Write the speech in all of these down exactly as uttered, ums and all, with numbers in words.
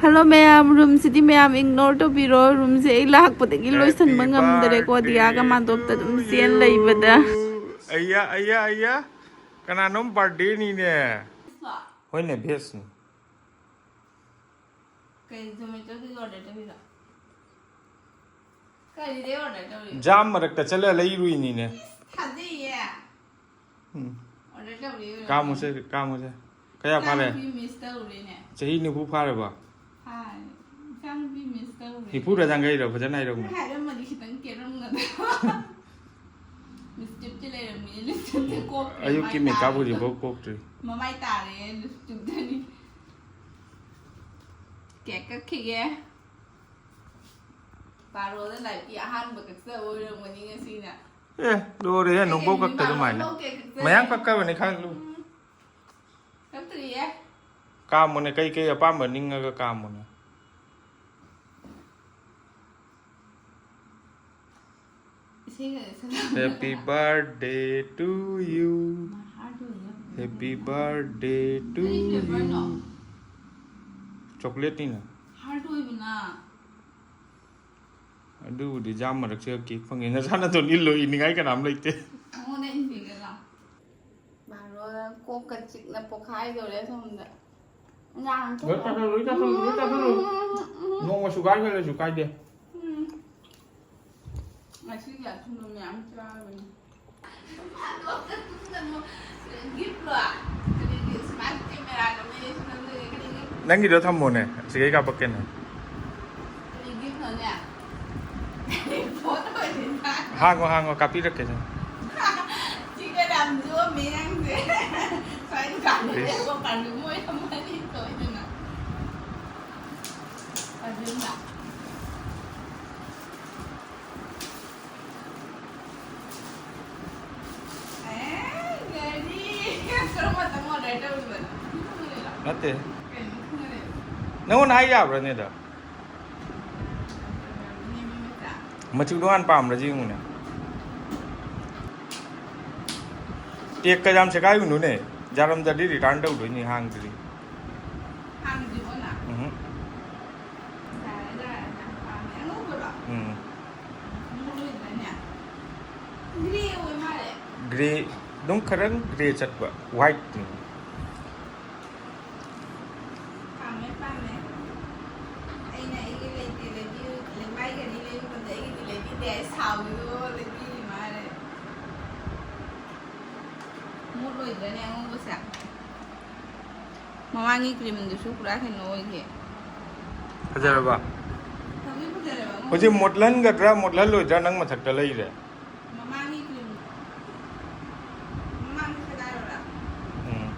Hello ꯃꯌꯥꯝ, ꯔꯨꯝꯁꯤꯗꯤ ꯃꯌꯥꯝ ignore ꯇꯧꯕꯤꯔꯣ꯫ ꯔꯨꯝꯁꯦ ꯑꯩ ꯂꯥꯛꯄꯗꯒꯤ ꯂꯣꯏꯁꯟꯕ ꯉꯝꯗꯔꯦꯀꯣ, ꯗꯤꯌꯥꯒ ꯃꯥꯗꯣꯞꯇ ꯑꯗꯨꯝ ꯆꯦꯟ ꯂꯩꯕꯗ꯫ ꯑꯌꯥ, ꯑꯌꯥ, ꯑꯌꯥ꯫ ꯀꯅꯥꯅꯣꯝ ꯕꯥꯔꯗꯦꯅꯤꯅꯦ꯫ ꯍꯣꯏꯅꯦ, ꯚꯦꯖꯅꯤ꯫ ꯀꯩ ꯖꯣꯃꯦꯇꯣꯗꯒꯤ ꯑꯣꯔꯗꯔ ꯇꯧꯔꯤꯔꯣ? ꯀꯔꯤꯗꯩ ꯑꯣꯔꯗꯔ ꯇꯧꯔꯤꯅꯣ? ꯖꯥꯝ ꯃꯔꯛꯇ ꯆꯠꯂ ꯂꯩꯔꯨꯏꯅꯤꯅꯦ꯫ ꯏꯁ, ꯊꯥꯖꯩꯌꯦ꯫ ꯎꯝ꯫ ꯑꯣꯔꯗꯔ ꯇꯧꯔꯤ ꯑꯣꯏꯔꯝꯅꯤ꯫ ꯀꯥꯝꯃꯨꯁꯦ, ꯀꯥꯝꯃꯨꯁꯦ꯫ ꯀꯌꯥ ꯐꯥꯔꯦ? ꯏꯆꯥꯅꯨꯄꯤ ꯃꯤꯁ ꯇꯧꯔꯦꯅꯦ꯫ ꯆꯍꯤ ꯅꯤꯐꯨ ꯐꯥꯔꯕꯣ? ꯐꯥꯔꯦ꯫ ꯏꯆꯥꯅꯨꯄꯤ ꯃꯤꯁ ꯇꯧꯔꯦ꯫ ꯅꯤꯐꯨꯔ ꯌꯥꯡꯈꯩꯔꯣ? ꯐꯖꯅ ꯍꯥꯏꯔꯛꯎꯅꯦ꯫ ꯅꯪ ꯍꯥꯏꯔꯝꯃꯗꯤ ꯈꯤꯇꯪ ꯀꯦꯔꯝꯒꯗꯕ꯫ ꯂꯤꯞꯁꯇꯤꯛꯇꯤ ꯂꯩꯔꯝꯃꯤꯅꯦ, ꯂꯤꯞꯁꯇꯤꯛꯇꯤ ꯀꯣꯛꯇ꯭ꯔꯦ, ꯑꯌꯨꯛꯀꯤ ꯃꯥꯏ ꯃꯦꯀꯞ ꯇꯥꯔꯦ꯫ ꯍꯧꯖꯤꯛꯐꯥꯎ ꯀꯣꯛꯇ꯭ꯔꯤ꯫ ꯃꯃꯥꯏ ꯇꯥꯔꯦ ꯂꯤꯞꯁꯇꯤꯛꯇꯅꯤ꯫ ꯀꯦꯛ ꯀꯛꯈꯤꯒꯦ꯫ ꯕꯥꯔꯣꯗ ꯂꯥꯏꯔꯤꯛꯀꯤ ꯑꯍꯥꯟꯕ ꯀꯛꯆꯕ ꯑꯣꯏꯔꯝꯒꯅꯤ ꯉꯁꯤꯅ꯫ ꯑꯦ, ꯂꯣꯏꯔꯦꯍꯦ, ꯑꯩ ꯅꯣꯡꯄꯣꯛ ꯀꯩꯅꯣ ꯀꯛꯇꯁꯨ ꯕꯥꯔꯣ ꯃꯥꯏꯅ꯫ ꯐꯥꯎ ꯀꯦꯛ ꯀꯛꯆꯗꯦ꯫ ꯃꯌꯥꯝ ꯀꯛꯈ꯭ꯔꯕꯅꯤ ꯈꯪꯂꯨ꯫ ꯎꯝ꯫ ꯀꯛꯇ꯭ꯔꯤꯌꯦ꯫ ꯀꯥꯝꯃꯨꯅꯦ, ꯀꯩ ꯀꯩ ꯑꯄꯥꯝꯕ ꯅꯤꯡꯉꯒ ꯀꯥꯝꯃꯨꯅꯦ꯫ ꯏꯁꯩꯒ ꯁꯛꯂꯛꯑꯣ꯫ Happy birthday to you. ꯃꯥ ꯍꯥꯔꯠ ꯑꯣꯏꯌꯦ꯫ Happy birthday to you. ꯀꯔꯤ ꯐ꯭ꯂꯦꯚꯔꯅꯣ? ꯆꯣꯀ꯭ꯂꯦꯠꯅꯤꯅ꯫ ꯍꯥꯔꯠ ꯑꯣꯏꯕꯅ꯫ ꯑꯗꯨꯕꯨꯗꯤ ꯖꯥꯝ ꯃꯔꯛꯁꯤꯗ ꯀꯦꯛ ꯐꯪꯉꯦ꯫ ꯅꯁꯥ ꯅꯇꯣꯟ ꯏꯜꯂꯣ, ꯏꯅꯤꯡꯉꯥꯏ ꯀꯅꯥꯝ ꯂꯩꯇꯦ꯫ ꯑꯩꯉꯣꯟꯗ ꯏꯟꯕꯤꯒꯦ ꯂꯥꯎ꯫ ꯕꯥꯔꯣꯗ ꯀꯣꯛꯀ ꯆꯤꯛꯅ ꯄꯣꯛꯈꯥꯏꯗꯧꯔꯦ ꯑꯁꯣꯝꯗ꯫ ꯂꯣꯏ ꯆꯥꯁꯜꯂꯨ, ꯂꯣꯏ ꯆꯥꯁꯜꯂꯨ, ꯂꯣꯏ ꯆꯥꯁꯜꯂꯨ꯫ ꯎꯝ꯫ ꯅꯣꯡꯃ ꯁꯨꯒꯥꯏ ꯍꯦꯜꯂꯁꯨ ꯀꯥꯏꯗꯦ꯫ ꯎꯝ꯫ ꯉꯁꯤꯒꯤ ꯑꯊꯨꯝꯕ ꯃꯌꯥꯝ ꯆꯥꯔꯕꯅꯤ꯫ ꯒꯤꯐꯂꯣ? ꯀꯔꯤꯒꯤ ꯁꯨꯃꯥꯏꯅ ꯀꯦꯃꯦꯔꯥꯒ ꯃꯦꯠꯂꯤꯁꯤ ꯅꯪꯗꯤ ꯀꯔꯤꯒꯤ? ꯅꯪꯒꯤꯗꯣ ꯊꯝꯃꯣꯅꯦ, ꯁꯤꯒꯩ ꯀꯥꯞꯄꯛꯀꯦꯅꯦ꯫ ꯀꯔꯤ ꯒꯤꯐꯅꯣꯅꯦ? ꯐꯣꯟ ꯑꯣꯏꯔꯦꯗ꯫ ꯍꯥꯡꯉꯣ, ꯍꯥꯡꯉꯣ, ꯀꯥꯞꯄꯤꯔꯛꯀꯦꯁꯦ꯫ ꯁꯤꯒ ꯌꯥꯝ ꯌꯣꯝꯃꯦ ꯅꯪꯁꯦ꯫ ꯁ꯭ꯋꯥꯏ ꯗꯨꯀꯥꯟꯗ ꯏꯁ꯫ ꯂꯩꯕ ꯄꯥꯔꯐ꯭ꯌꯨꯝ ꯑꯣꯏꯔꯝꯃꯅꯤ ꯁꯣꯏꯗꯅ꯫ ꯄꯥꯔꯐ꯭ꯌꯨꯝꯂ? ꯑꯦ, ꯉꯥꯔꯤ꯫ ꯀꯔꯝꯕ ꯃꯇꯝ ꯑꯣꯔꯗꯔ ꯇꯧꯔꯤꯕꯅꯣ? ꯅꯠꯇꯦ꯫ ꯀꯩꯅꯣ ꯈꯪꯗꯦ꯫ ꯅꯪꯉꯣꯟꯗ ꯍꯥꯏ ꯌꯥꯕ꯭ꯔꯥꯅꯦ ꯑꯗꯣ? ꯃꯆꯨꯗꯣ ꯍꯥꯟꯅ ꯄꯥꯝꯕ꯭ꯔꯥ ꯌꯦꯡꯉꯨꯅꯦ꯫ ꯇꯦꯛꯀ ꯌꯥꯝ ꯁꯦꯒꯥꯏꯔꯨꯅꯨꯅꯦ꯫ ꯌꯥꯔꯝꯗ꯭ꯔꯗꯤ ꯔꯤꯇꯔꯟ ꯇꯧꯗꯣꯏꯅꯤ, ꯍꯥꯡꯗ꯭ꯔꯗꯤ꯫ ꯍꯥꯡꯗ꯭ꯔꯤꯕꯣ ꯅꯪ? ꯎꯝꯍꯨꯝ꯫ ꯒ꯭ꯔꯦ, ꯑꯗꯨꯝ ꯈꯔꯪ ꯒ꯭ꯔꯦ ꯆꯠꯄ, ꯋꯥꯏꯠꯇꯤ꯫ ꯄꯥꯝꯃꯦ, ꯄꯥꯝꯃꯦ꯫ ꯑꯩꯅ ꯑꯩꯒꯤ ꯂꯩꯇꯦ, ꯂꯩꯕꯤꯌꯨ, ꯂꯩꯃꯥꯏ ꯘꯔꯤ ꯂꯩꯌꯨ ꯀꯝꯗ ꯑꯩꯒꯤꯗꯤ ꯂꯩꯕꯤꯗꯦ ꯍꯥꯏ ꯁꯥꯎꯕꯗꯣ ꯂꯩꯕꯤꯔꯤ ꯃꯥꯜꯂꯦ꯫ ꯃꯨꯠꯂꯣꯏꯗ꯭ꯔꯅꯦ ꯑꯉꯧꯕꯁꯦ? ꯃꯃꯥꯡꯒꯤ ꯀ꯭ꯔꯤꯝꯗꯨꯁꯨ ꯄꯨꯔꯥ ꯀꯩꯅꯣ ꯑꯣꯏꯈꯤ꯫ ꯐꯖꯔꯕ? ꯐꯖꯩ, ꯐꯖꯔꯦꯕ ꯑꯉꯧꯕꯁꯦ꯫ ꯍꯧꯖꯤꯛ ꯃꯣꯠꯍꯟꯒꯗ꯭ꯔꯥ ꯃꯣꯠꯍꯜꯂꯣꯏꯗ꯭ꯔꯥ ꯅꯪ ꯃꯊꯛꯇ ꯂꯩꯔꯦ꯫ ꯃꯃꯥꯡꯒꯤ ꯀ꯭ꯔꯤꯝ, ꯃꯃꯥꯡꯒꯤ ꯁꯦꯒꯥꯏꯔꯕ꯭ꯔꯥ? ꯎꯝ꯫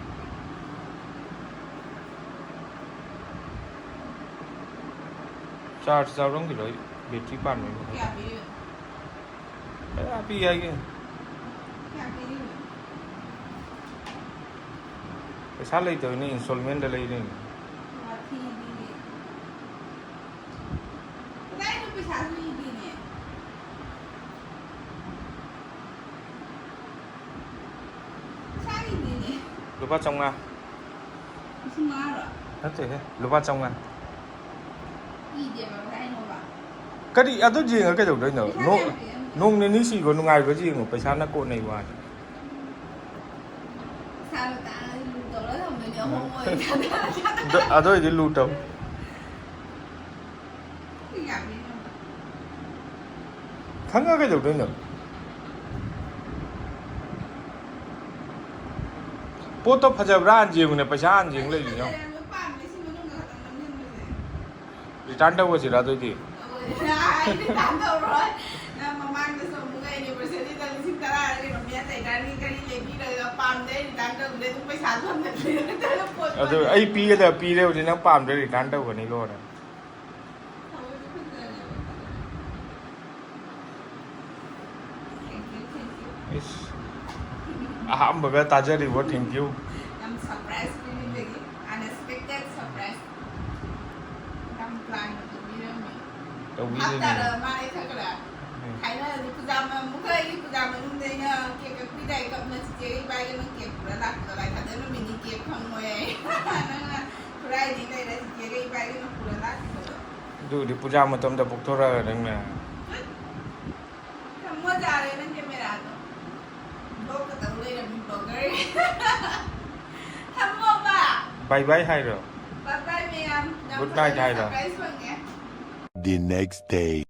ꯆꯥꯔꯖ ꯌꯥꯎꯔꯝꯈꯤꯔꯣꯏ, ꯕꯦꯇ꯭ꯔꯤ ꯄꯥꯟꯕꯩ ꯃꯊꯛꯇ꯫ ꯀꯌꯥ ꯄꯤꯔꯤꯅꯣ? ꯀꯌꯥ ꯄꯤ ꯍꯥꯏꯒꯦ? ꯀꯌꯥ ꯄꯤꯔꯤꯅꯣ? ꯄꯩꯁꯥ ꯂꯩꯇꯕꯅꯤ, ꯏꯟꯁꯇꯣꯜꯃꯦꯟꯗ ꯂꯩꯔꯤꯅꯤ꯫ ꯋꯥꯊꯤꯗꯤ꯫ ꯀꯗꯥꯏꯅꯣ ꯄꯩꯁꯥꯁꯨ ꯏꯗꯦꯅꯦ꯫ ꯄꯩꯁꯥ ꯏꯗꯦꯅꯦ꯫ ꯂꯨꯄꯥ ꯆꯥꯝꯃꯉꯥ꯫ ꯂꯤꯁꯤꯡ ꯃꯉꯥꯔꯣ? ꯅꯠꯇꯦꯍꯦ, ꯂꯨꯄꯥ ꯆꯥꯝꯃꯉꯥ꯫ ꯏꯗꯦꯕ, ꯀꯗꯥꯏꯅꯣꯕ? ꯀꯔꯤ? ꯑꯗꯨ ꯌꯦꯡꯉ ꯀꯩꯗꯧꯗꯣꯏꯅꯣ? ꯄꯩꯁꯥ ꯅꯣ-, ꯃꯌꯥꯝ ꯄꯤꯔꯝꯃꯦ꯫ ꯅꯣꯡ ꯅꯤꯅꯤ ꯁꯤꯈꯣ ꯅꯨꯡꯉꯥꯏꯕ ꯌꯦꯡꯉꯣ, ꯄꯩꯁꯥꯅ ꯀꯣꯟꯅꯩ ꯋꯥꯅꯤ꯫ ꯄꯩꯁꯥꯗꯣ ꯇꯥꯡꯉꯗꯤ ꯂꯨ ꯇꯧꯔ ꯊꯝꯗꯣꯏꯅꯦ, ꯑꯍꯣꯡꯕ ꯑꯣꯏꯅ ꯊꯥꯗꯔ ꯊꯥꯗꯔ꯫ ꯑꯗꯨ, ꯑꯗꯨ ꯑꯣꯏꯗꯤ ꯂꯨ ꯇꯧ꯫ ꯌꯥꯝꯃꯦ ꯌꯥꯝꯅ꯫ ꯈꯪꯉ ꯀꯩꯗꯧꯗꯣꯏꯅꯣ? ꯄꯣꯠꯇꯣ ꯐꯖꯕ꯭ꯔꯥ ꯍꯥꯟꯅ ꯌꯦꯡꯉꯨꯅꯦ, ꯄꯩꯁꯥ ꯍꯥꯟꯅ ꯌꯦꯡ ꯂꯩꯔꯤꯅꯦ꯫ ꯐꯖꯩ ꯍꯥꯏꯕ ꯄꯥꯝꯃꯦ, ꯁꯤ ꯃꯅꯨꯡꯗ ꯈꯛꯇꯪ ꯅꯝꯁꯤꯟꯕꯁꯦ꯫ ꯔꯤꯇꯔꯟ ꯇꯧꯔꯁꯤꯔꯥ ꯑꯗꯨꯑꯣꯏꯗꯤ? ꯑꯩ ꯔꯤꯇꯔꯟ ꯇꯧꯔꯣꯏ꯫ ꯅꯪ ꯃꯃꯥꯡꯗꯁꯨ ꯑꯃꯨꯛ ꯑꯦꯅꯤꯚꯔꯁꯔꯤꯗ ꯂꯤꯁꯤꯡ ꯇꯔꯥ ꯀꯩꯅꯣ ꯃꯌꯥ ꯆꯩꯗ꯭ꯔꯥꯅꯤ ꯀꯔꯤ ꯂꯩꯕꯤꯔꯒ ꯄꯥꯝꯗꯦ ꯑꯩ ꯔꯤꯇꯔꯟ ꯇꯧꯗ꯭ꯔꯦ ꯑꯗꯨꯝ ꯄꯩꯁꯥꯁꯨ ꯍꯟꯖꯤꯟꯕꯤꯔꯒ ꯄꯣꯠ ꯑꯗꯨ ꯑꯩ ꯄꯤꯒꯗꯕ ꯄꯤꯔꯦ, ꯍꯧꯖꯤꯛ ꯅꯪ ꯄꯥꯝꯗ꯭ꯔꯦ ꯔꯤꯇꯔꯟ ꯇꯧꯒꯅꯤ ꯂꯣꯏꯔꯦ꯫ ꯊꯃꯣꯏꯗꯤ ꯐꯖꯔꯦꯕ꯫ Thank you, thank you. Is, ꯑꯍꯥꯟꯕꯒ ꯇꯥꯖꯔꯤꯕꯣ, thank you꯫ ꯌꯥꯝ surprise ꯄꯤꯕꯤꯕꯒꯤ, unexpected surprise꯫ ꯌꯥꯝ plan ꯇꯧꯕꯤꯔꯝꯃꯦ꯫ ꯇꯧꯕꯤꯔꯝꯃꯦ꯫ ꯍꯥꯞꯇꯥꯔ ꯃꯥ ꯑꯩ ꯈꯔ ꯈꯔ ꯎꯝ꯫ ꯊꯥꯏꯅꯗꯤ ꯄꯨꯖꯥ ꯃ-, ꯑꯃꯨꯛꯀ ꯑꯩꯒꯤ ꯄꯨꯖꯥ ꯃꯅꯨꯡꯗ ꯑꯩꯅ cake ꯀꯛꯄꯤꯗꯥꯏ ꯀꯞꯅ ꯆꯤꯆꯦꯒ ꯏꯕꯥꯏꯒꯅ cake ꯄꯨꯔ ꯂꯥꯛꯄꯗꯣ ꯂꯥꯏ ꯊꯥꯖ ꯅꯨꯃꯤꯠꯅꯤ cake ꯐꯪꯉꯣꯏ ꯍꯥꯏ꯫ ꯅꯪꯅ ꯍꯨꯔꯥꯏꯅꯤ ꯂꯩꯔ ꯆꯤꯆꯦꯒ ꯏꯕꯥꯏꯒꯅ ꯄꯨꯔ ꯂꯥꯛꯈꯤꯕꯗꯣ꯫ ꯑꯗꯨꯕꯨꯗꯤ ꯄꯨꯖꯥ ꯃꯇꯝꯗ ꯄꯣꯛꯊꯣꯔꯛꯑꯒ ꯅꯪꯅ꯫ ꯊꯝꯃꯣ ꯌꯥꯔꯦ ꯅꯪ camera ꯗꯣ꯫ ꯕꯥꯏ ꯕꯥꯏ ꯍꯥꯏꯔꯣ? ꯕꯥꯏ ꯕꯥꯏ ꯃꯌꯥꯝ꯫ ꯌꯥꯝ ꯒꯨꯗ ꯅꯥꯏꯠ ꯐꯖꯅ ꯍꯥꯏꯔꯣ? ꯁꯔꯄ꯭ꯔꯥꯏꯁ ꯐꯪꯉꯦ꯫ The next day.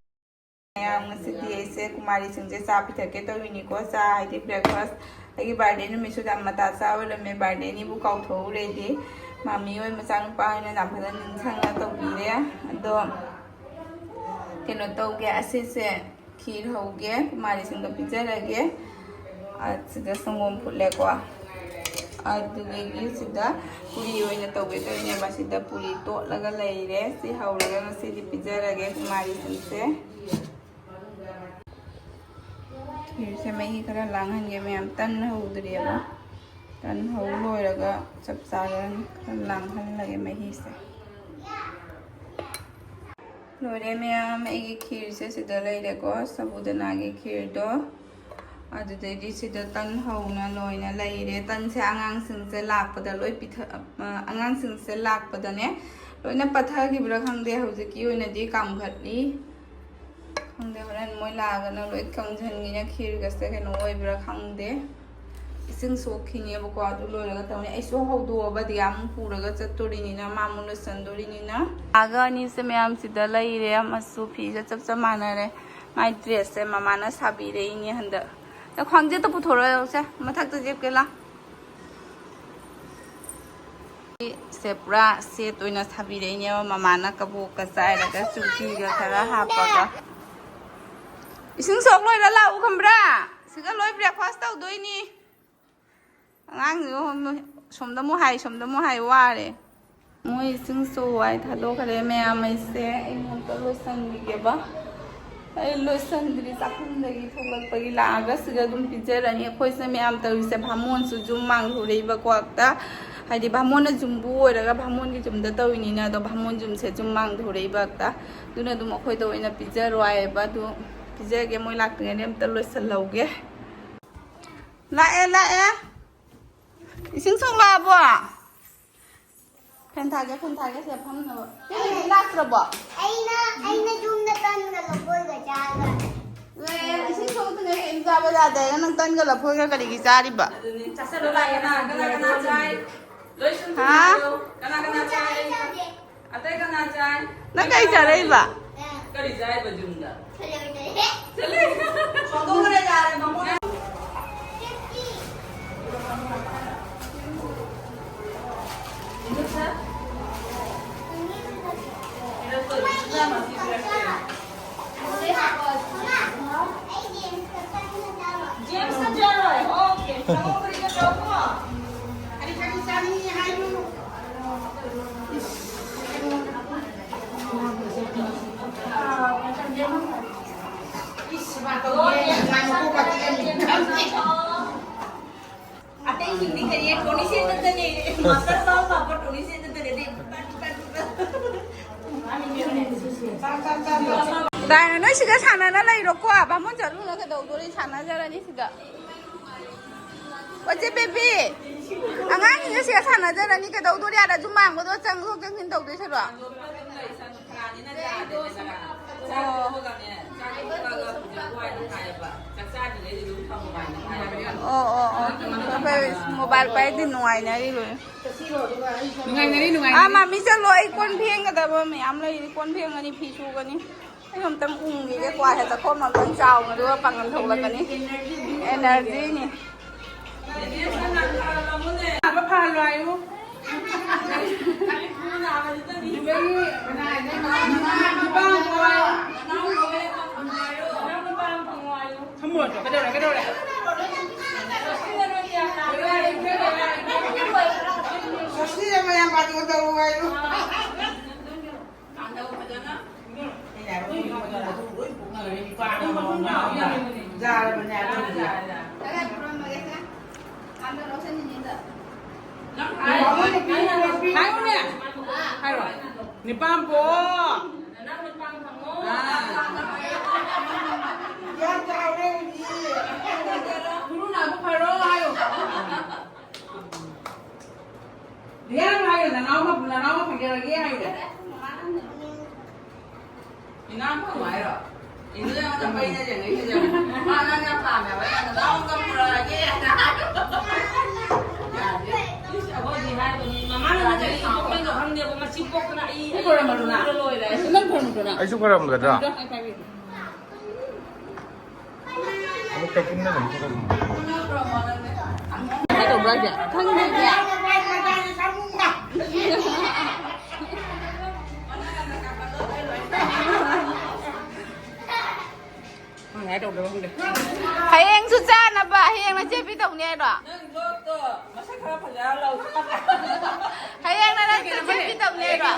ꯃꯌꯥꯝ, ꯉꯁꯤꯗꯤ ꯑꯩꯁꯦ ꯀꯨꯃꯥꯔꯤꯁꯤꯡꯁꯦ ꯆꯥ ꯄꯤꯊꯛꯀꯦ ꯇꯧꯔꯤꯅꯤꯀꯣ꯫ ꯆꯥ ꯍꯥꯏꯗꯤ ꯕ꯭ꯔꯦꯛꯐꯥꯁ꯫ ꯑꯩꯒꯤ ꯕꯥꯔꯗꯦ ꯅꯨꯃꯤꯠꯁꯨ ꯌꯥꯝ ꯃꯇꯥ ꯆꯥ ꯑꯣꯏꯔꯝꯃꯦ꯫ ꯕꯥꯔꯗꯦꯅꯤꯕꯨ ꯀꯥꯎꯊꯣꯛꯎꯔꯦ ꯑꯩꯗꯤ꯫ ꯃꯥꯃꯤ ꯍꯣꯏ ꯃꯆꯥꯅꯨꯄꯥ ꯍꯣꯏꯅ ꯌꯥꯝ ꯐꯖꯅ ꯅꯤꯡꯁꯤꯡꯅ ꯇꯧꯕꯤꯔꯦ꯫ ꯑꯗꯣ ꯀꯩꯅꯣ ꯇꯧꯒꯦ, ꯑꯁꯤꯁꯦ ꯈꯤꯔ ꯍꯧꯒꯦ, ꯀꯨꯃꯥꯔꯤꯁꯤꯡꯗ ꯄꯤꯖꯔꯒꯦ꯫ ꯑꯁꯤꯗ ꯁꯪꯒꯣꯝ ꯐꯨꯠꯂꯦꯀꯣ꯫ ꯑꯗꯨꯗꯒꯤ ꯁꯤꯗ ꯄꯨꯔꯤ ꯑꯣꯏꯅ ꯇꯧꯒꯦ ꯇꯧꯔꯤꯅꯦꯕ꯫ ꯁꯤꯗ ꯄꯨꯔꯤ ꯇꯣꯠꯂꯒ ꯂꯩꯔꯦ꯫ ꯁꯤ ꯍꯧꯔꯒ ꯉꯁꯤꯗꯤ ꯄꯤꯖꯔꯒꯦ ꯀꯨꯃꯥꯔꯤꯁꯤꯡꯁꯦ꯫ ꯈꯤꯔꯁꯦ ꯃꯍꯤ ꯈꯔ ꯂꯥꯡꯍꯟꯒꯦ ꯃꯌꯥꯝ, ꯇꯟ ꯍꯧꯗ꯭ꯔꯤꯑꯕ꯫ ꯇꯟ ꯍꯧ ꯂꯣꯏꯔꯒ ꯆꯞ ꯆꯥꯔꯅꯤ꯫ ꯈꯔ ꯂꯥꯡꯍꯜꯂꯒꯦ ꯃꯍꯤꯁꯦ꯫ ꯂꯣꯏꯔꯦ ꯃꯌꯥꯝ, ꯑꯩꯒꯤ ꯈꯤꯔꯁꯦ ꯁꯤꯗ ꯂꯩꯔꯦꯀꯣ, ꯁꯕꯨꯗꯅꯥꯒꯤ ꯈꯤꯔꯗꯣ꯫ ꯑꯗꯨꯗꯩꯗꯤ ꯁꯤꯗ ꯇꯟ ꯍꯧꯅ ꯂꯣꯏꯅ ꯂꯩꯔꯦ꯫ ꯇꯟꯁꯦ ꯑꯉꯥꯡꯁꯤꯡꯁꯦ ꯂꯥꯛꯄꯗ ꯂꯣꯏ ꯄꯤꯊꯛ-, ꯑ, ꯑꯉꯥꯡꯁꯤꯡꯁꯦ ꯂꯥꯛꯄꯗꯅꯦ ꯂꯣꯏꯅ ꯄꯠꯊꯈꯤꯕ꯭ꯔꯥ ꯈꯪꯗꯦ, ꯍꯧꯖꯤꯛꯀꯤ ꯑꯣꯏꯅꯗꯤ ꯀꯥꯝꯈꯠꯂꯤ꯫ ꯈꯪꯗꯦ, ꯍꯣꯔꯦꯟ ꯃꯣꯏ ꯂꯥꯛꯑꯒꯅ ꯂꯣꯏ ꯀꯪꯁꯤꯟꯈꯤꯅ ꯈꯤꯔꯒꯁꯦ ꯀꯩꯅꯣ ꯑꯣꯏꯕ꯭ꯔꯥ ꯈꯪꯗꯦ꯫ ꯏꯁꯤꯡ ꯁꯣꯛꯈꯤꯅꯦꯕꯀꯣ, ꯑꯗꯨ ꯂꯣꯏꯔꯒ ꯇꯧꯅꯤ꯫ ꯑꯩꯁꯨ ꯍꯧꯗꯣꯛꯑꯕꯗꯤ ꯑꯃꯨꯛ ꯄꯨꯔꯒ ꯆꯠꯇꯣꯔꯤꯅꯤꯅ, ꯃꯥ ꯑꯃꯨꯛ ꯂꯣꯏꯁꯟꯗꯣꯔꯤꯅꯤꯅ꯫ ꯂꯥꯛꯑꯒ ꯑꯅꯤꯁꯦ ꯃꯌꯥꯝꯁꯤꯗ ꯂꯩꯔꯦ꯫ ꯑꯃꯁꯨ ꯐꯤꯁꯦ ꯆꯞ ꯆꯞ ꯃꯥꯟꯅꯔꯦ꯫ ꯃꯥꯏ ꯗ꯭ꯔꯦꯁꯁꯦ ꯃꯃꯥꯅ ꯁꯥꯕꯤꯔꯛꯏꯅꯦ ꯍꯟꯗꯛ꯫ ꯅꯪ ꯈ꯭ꯋꯥꯡꯖꯦꯠꯇꯣ ꯄꯨꯊꯣꯔꯛꯑꯣꯁꯦ, ꯃꯊꯛꯇ ꯆꯦꯞꯀꯦ ꯂꯥ꯫ ꯁꯦ ꯄꯨꯔꯥ ꯁꯦꯠ ꯑꯣꯏꯅ ꯁꯥꯕꯤꯔꯛꯏꯅꯦꯕ ꯃꯃꯥꯅ, ꯀꯕꯣꯛꯀ ꯆꯥꯏꯔꯒ ꯆꯨꯍꯤꯒ ꯈꯔ ꯍꯥꯞꯄꯒ꯫ ꯏꯁꯤꯡ ꯁꯣꯛ ꯂꯣꯏꯔ ꯂꯥꯛꯎ ꯈꯪꯕ꯭ꯔꯥ? ꯁꯤꯒ ꯂꯣꯏ ꯕ꯭ꯔꯦꯛꯐꯥꯁ ꯇꯧꯗꯣꯏꯅꯤ꯫ ꯑꯉꯥꯡꯁꯤꯡ ꯁꯣꯝꯗ ꯑꯃꯨꯛ ꯍꯥꯏ, ꯁꯣꯝꯗ ꯑꯃꯨꯛ ꯍꯥꯏ, ꯋꯥꯔꯦ꯫ ꯃꯣꯏ ꯏꯁꯤꯡ ꯁꯣꯛ ꯋꯥꯏ ꯊꯥꯗꯣꯛꯈ꯭ꯔꯦ ꯃꯌꯥꯝ꯫ ꯑꯩꯁꯦ ꯑꯩ ꯅꯣꯡꯇ ꯂꯣꯏꯁꯟꯈꯤꯒꯦꯕ꯫ ꯑꯩ ꯂꯣꯏꯁꯟꯗ꯭ꯔꯤ, ꯆꯥꯛꯈꯨꯝꯗꯒꯤ ꯊꯣꯛꯂꯛꯄꯒꯤ ꯂꯥꯛꯑꯒ ꯁꯤꯗ ꯑꯗꯨꯝ ꯄꯤꯖꯔꯅꯤ꯫ ꯑꯩꯈꯣꯏꯁꯦ ꯃꯌꯥꯝ ꯇꯧꯔꯤꯁꯦ, ꯚꯥꯃꯣꯟꯁꯨ ꯌꯨꯝ ꯃꯥꯡ ꯂꯨꯔꯛꯏꯕꯀꯣ ꯍꯦꯛꯇ꯫ ꯍꯥꯏꯗꯤ ꯚꯥꯃꯣꯟꯅ ꯌꯨꯝꯕꯨ ꯑꯣꯏꯔꯒ ꯚꯥꯃꯣꯟꯒꯤ ꯌꯨꯝꯗ ꯇꯧꯔꯤꯅꯤꯅ, ꯑꯗꯣ ꯚꯥꯃꯣꯟ ꯌꯨꯝꯁꯦ ꯌꯨꯝ ꯃꯥꯡ ꯂꯨꯔꯛꯏꯕ ꯍꯦꯛꯇ꯫ ꯑꯗꯨꯅ ꯑꯗꯨꯝ ꯑꯩꯈꯣꯏꯗ ꯑꯣꯏꯅ ꯄꯤꯖꯔꯣ ꯍꯥꯏꯌꯦꯕ꯫ ꯑꯗꯨ ꯄꯤꯖꯒꯦ, ꯃꯣꯏ ꯂꯥꯛꯇ꯭ꯔꯤꯉꯩꯗ ꯑꯝꯇ ꯂꯣꯏꯁꯜꯍꯧꯒꯦ꯫ ꯂꯥꯛꯑꯦ, ꯂꯥꯛꯑꯦ꯫ ꯏꯁꯤꯡ ꯁꯣꯛ ꯂꯥꯛꯑꯕꯣ? ꯐꯦꯟ ꯊꯥꯒꯦ, ꯐꯦꯟ ꯊꯥꯒꯦ, ꯁꯤꯗ ꯐꯝꯅꯕ꯫ ꯆꯦ ꯕꯦꯕꯤ ꯂꯥꯛꯇ꯭ꯔꯕꯣ? ꯑꯩꯅ, ꯑꯩꯅ ꯌꯨꯝꯗ ꯇꯟꯒ ꯂꯐꯣꯏꯒ ꯆꯥꯒ꯭ꯔꯦ꯫ ꯑꯦ, ꯏꯁꯤꯡ ꯁꯣꯛꯇ꯭ꯔꯤꯉꯩ ꯀꯩꯝ ꯆꯥꯕ ꯌꯥꯗꯦ꯫ ꯅꯪ ꯇꯟꯒ ꯂꯐꯣꯏꯒ ꯀꯔꯤꯒꯤ ꯆꯥꯔꯤꯕ? ꯑꯗꯨꯅꯦ, ꯆꯥꯁꯜꯂꯣ ꯂꯥꯛꯑꯦ, ꯀꯅꯥ, ꯀꯅꯥ, ꯀꯅꯥ ꯆꯥꯏ? ꯂꯣꯏꯁꯤꯟ ꯍꯥ? ꯊꯤꯜꯂꯣ꯫ ꯀꯅꯥ ꯀꯅꯥ ꯆꯥꯏ? ꯑꯇꯩ ꯀꯅꯥ ꯆꯥꯏ? ꯅꯪ ꯀꯩ ꯆꯥꯔꯛꯏꯕ? ꯀꯔꯤ ꯆꯥꯏꯕ ꯌꯨꯝꯗ? ꯆꯠꯂꯦ꯫ ꯖꯦꯝꯁꯀ ꯆꯥꯔꯣꯏ? ꯑꯣꯀꯦ꯫ ꯁꯪꯒꯣꯝ ꯈꯔꯤꯒ ꯇꯧꯀꯣ꯫ ꯑꯩ ꯈꯔꯤ ꯆꯥꯅꯤꯡꯉꯤ ꯍꯥꯏꯌꯨ꯫ ꯏꯁ꯫ ꯏꯁ, ꯃꯥ ꯇꯧꯔꯦ꯫ ꯉꯥꯏ ꯃꯀꯣꯛ ꯀꯥ ꯆꯤꯛꯑꯅꯤ꯫ ꯑꯇꯩꯁꯤꯡꯗꯤ ꯀꯔꯤ ꯇꯣꯅꯤ ꯁꯦꯟꯗꯗꯅꯦ꯫ ꯃꯥꯁꯇꯔ ꯄꯥꯎ ꯄꯥꯕ ꯇꯣꯅꯤ ꯁꯦꯟꯗꯗꯅꯦ꯫ ꯗꯥꯏꯅ, ꯅꯣꯏ ꯁꯤꯗ ꯁꯥꯟꯅꯅ ꯂꯩꯔꯣꯀꯣ꯫ ꯕꯥꯃꯣꯟ ꯆꯠꯂꯨꯅ ꯀꯩꯗꯧꯗꯣꯔꯤ? ꯁꯥꯟꯅꯖꯔꯅꯤ ꯁꯤꯗ꯫ ꯑꯣ, ꯆꯦ ꯕꯦꯕꯤ, ꯑꯉꯥꯡꯁꯤꯡꯁꯦ ꯁꯤꯗ ꯁꯥꯟꯅꯖꯔꯅꯤ꯫ ꯀꯩꯗꯧꯗꯣꯔꯤ? ꯑꯥꯗ ꯁꯨꯝ ꯃꯥꯡꯕꯗꯣ ꯆꯪꯊꯣꯛ ꯆꯪꯁꯤꯟ ꯇꯧꯗꯣꯏ ꯁꯔꯨꯛ꯫ ꯑꯣ, ꯑꯣ, ꯑꯣ꯫ ꯑꯩꯈꯣꯏ ꯃꯣꯕꯥꯏꯜ ꯄꯥꯏꯗꯤ ꯅꯨꯡꯉꯥꯏꯅꯔꯤ ꯂꯣꯏ꯫ ꯅꯨꯡꯉꯥꯏꯅꯔꯤ, ꯅꯨꯡꯉꯥꯏꯅꯔꯤ꯫ ꯑꯥ, ꯃꯥꯃꯤ ꯆꯠꯂꯣ, ꯑꯩ ꯀꯣꯟ ꯐꯦꯡꯒꯗꯕ ꯃꯌꯥꯝ ꯂꯩꯔꯤ꯫ ꯀꯣꯟ ꯐꯦꯡꯒꯅꯤ, ꯐꯤ ꯁꯨꯒꯅꯤ꯫ ꯑꯩ ꯑꯝꯇꯪ ꯎꯪꯈꯤꯒꯦ, ꯀ꯭ꯋꯥꯁꯦ ꯆꯥꯛꯈꯣꯝ ꯑꯝꯇꯪ ꯆꯥꯎꯅ, ꯑꯗꯨꯒ ꯄꯥꯡꯒꯜ ꯊꯣꯛꯂꯛꯀꯅꯤ꯫ ꯑꯦꯅꯔꯖꯤꯅꯤ꯫ ꯐꯍꯜꯂꯣ ꯍꯥꯏꯌꯨ꯫ ꯊꯝꯃꯣ, ꯀꯩꯗꯧꯔꯦ, ꯀꯩꯗꯧꯔꯦ? ꯁꯣꯁꯤꯗ ꯃꯌꯥꯝ ꯕꯥꯇꯣꯟ ꯇꯧꯔꯨ ꯍꯥꯏꯌꯨ꯫ ꯍꯥꯏꯌꯨꯅꯦ꯫ ꯍꯥꯏꯔꯣ꯫ ꯅꯤꯄꯥꯝꯄꯣ꯫ ꯑꯥ꯫ ꯒꯨꯔꯨ ꯅꯥꯕꯨ ꯐꯔꯣ ꯍꯥꯏꯌꯨ꯫ ꯔꯤꯌꯥꯟ ꯍꯥꯏꯌꯣ, ꯅꯅꯥꯎ ꯑꯃ, ꯅꯅꯥꯎ ꯑꯃ ꯐꯪꯖꯔꯒꯦ ꯍꯥꯏꯌꯣ꯫ ꯏꯅꯥꯎ ꯐꯪꯉꯣ ꯍꯥꯏꯔꯣ? ꯏꯟꯗꯨ ꯌꯥꯝ ꯆꯠꯄꯩꯅꯦ, ꯌꯦꯡꯉꯛꯏꯁꯦ꯫ ꯃꯥ ꯅꯪ ꯌꯥꯝ ꯄꯥꯝꯃꯦ ꯍꯥꯏꯕ, ꯅꯅꯥꯎ ꯑꯃ ꯄꯨꯔꯛꯑꯒꯦ꯫ ꯌꯥꯗꯦ꯫ ꯏꯁ, ꯑꯩꯈꯣꯏꯗꯤ ꯍꯥꯏ ꯅꯪ ꯈꯣꯏꯔꯝꯃꯗ꯭ꯔꯣ ꯅꯪ? ꯑꯩꯁꯨ ꯈꯣꯏꯔꯝꯒꯗ꯭ꯔꯥ? ꯑꯃꯨꯛ ꯇꯧꯁꯤꯟꯅ ꯑꯗꯨꯝ ꯈꯣꯏꯔꯝꯃꯣ꯫ ꯀꯃꯥꯏꯅ ꯇꯧꯕ꯭ꯔꯥ ꯍꯥꯏꯁꯦ? ꯈꯪꯗꯦꯅꯦ꯫ ꯍꯌꯦꯡꯁꯨ ꯆꯥꯅꯕ ꯍꯌꯦꯡꯅ ꯆꯦ ꯄꯤꯗꯧꯅꯦ ꯍꯥꯏꯔꯣ? ꯍꯌꯦꯡꯅ ꯅꯪ ꯆꯦ ꯄꯤꯗꯧꯅꯦ ꯍꯥꯏꯔꯣ?